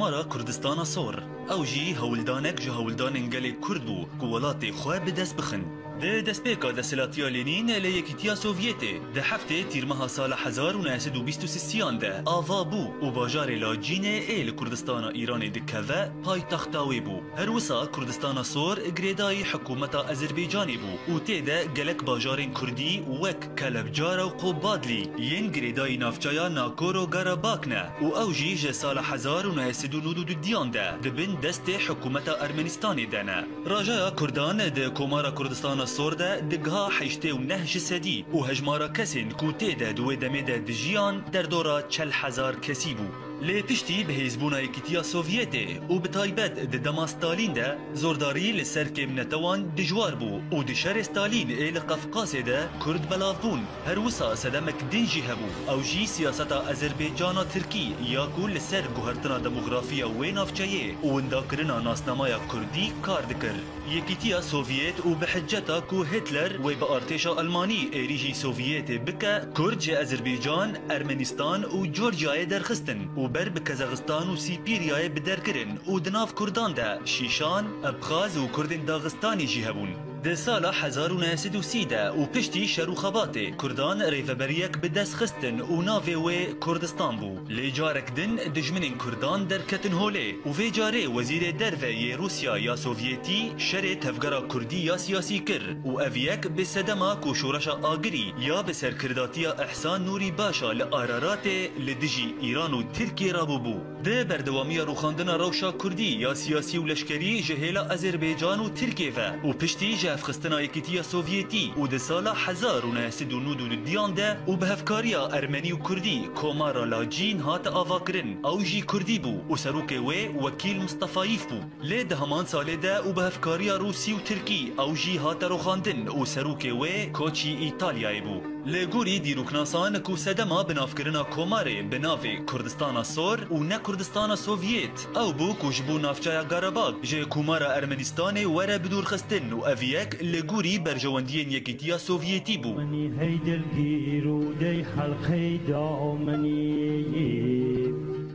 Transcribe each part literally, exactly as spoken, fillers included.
Komara Kurdistana Sor. Ew jî hewldanek ji hewldanên gelê Kurd bû ku welatê xwe bi dest bixin. Di destpêka desthilatiya Lenîn lê Yekîtiya Sovyetê, di heftê Tîrmeha sala hezar û neh sed û bîst û sisiyan de ava bû û bajarê Lacînê ê li Kurdistana Îranê dikeve, paytexta wê bû. Her wisa Kurdistana Sor girêdayî hikûmeta Azerbaycanê bû û tê de gelek bajarên Kurdî wek Kelebcara û Qobadlî yên girêdayî navçeya Nakoro Garabak ne û ew jî ji sala hezar û neh sed û nod û du diyan de di bin destê hikûmeta Ermenistanê de ne. Rajaya Kurdan di Komara Kurdistana Sor de digiha heştê û neh ji sedî û hejmara kesên ku tê de di wê demê de dijiyan derdora çel hezar kesî bû. Lê piştî bihêzbûna Yekîtiya Sovyetê û bi taybet di dema Stalîn de zordarî li ser kêmnetewan dijwar bû û di şerê Stalîn ê li Qefqasê de Kurd belav bûn. Her wisa sedemek din jî hebû. Ew jî siyaseta Azerbaycana Tirkî ya ku li ser guhertina demografiya wê navçeyê û windakirina nasnamaya Kurdî kar dikir. Yekîtiya Sovyet û bi hiceta ku Hitler wê bi artêşa Almanî êrîşî Sovyetê bike, Kurd ji Azerbaycan, Ermenistan û Georgiyayê derxistin û ber bi Kazaxistan û Sîpîryayê bi der kirin û di nav Kurdan de Şîşan, Abxaz û Kurdên Daxistanê jî hebûn. Di sala hezar û neh sed û sî de û piştî şer û xebatê, Kurdan rêveberiyek bi dest xistin û navê wê Kurdistan bû. Lê carek din dijminên Kurdan derketin holê û vê carê Wezîrê Derve yê Rûsya ya Sovyetî şerê tevgera Kurdî ya siyasî kir û ev yek bi sedema ku şoreşa Agirî ya bi serkirdatiya Îhsan Nûrî Başa li Araratê li dijî Îran û Tirkiyê rabûbû. Di berdewamiya rûxandina rewşa Kurdî ya siyasî û leşkerî ji hêla Azerbaycan û Tirkiyê ve û piştî ji hevxistina Yekîtiya Sovyetî û di sala hezar û neh sed û nod û du diyan de û bi hevkariya Ermenî û Kurdî Komara Lacîn hate avakirin, ew jî Kurdî bû û serokê wê Wekîl Mistefayîf bû. Lê di heman salê de û bi hevkariya Rûsî û Tirkî ew jî hate rûxandin û serokê wê koçî Îtalyayê bû. Li gorî dîroknasan ku sedema binavkirina komarê bi navê Kurdistana Sor û ne Kurdistana Sovyet ew bû ku ji bo navçeya Garabag ji Komara Ermenistanê were bidûrxistin û ev yek li gorî berjewendiyên Yekîtiya Sovyetî bû. منی هی دلگیر و دی حلقەی دامنی.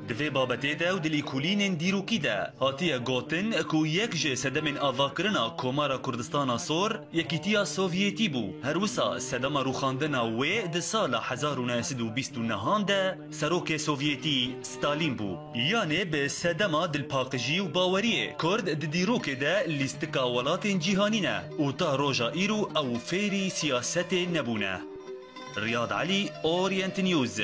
Di vê babetê de û di lêkolînên dîrokî de hatiye gotin ku yek ji sedemên avakirina Komara Kurdistana Sor Yekîtiya Sovyetî bû. Her wisa sedema rûxandina wê di sala hezar û neh sed û bîst û nehan de serokê Sovyetî Stalîn bû. Yanê bi sedema dilpaqijî û baweriyê Kurd di dîrokê de lîstika welatên cîhanî ne û ta roja îro ew fêrî siyasetê nebûne. Riyad Elî, Orient News.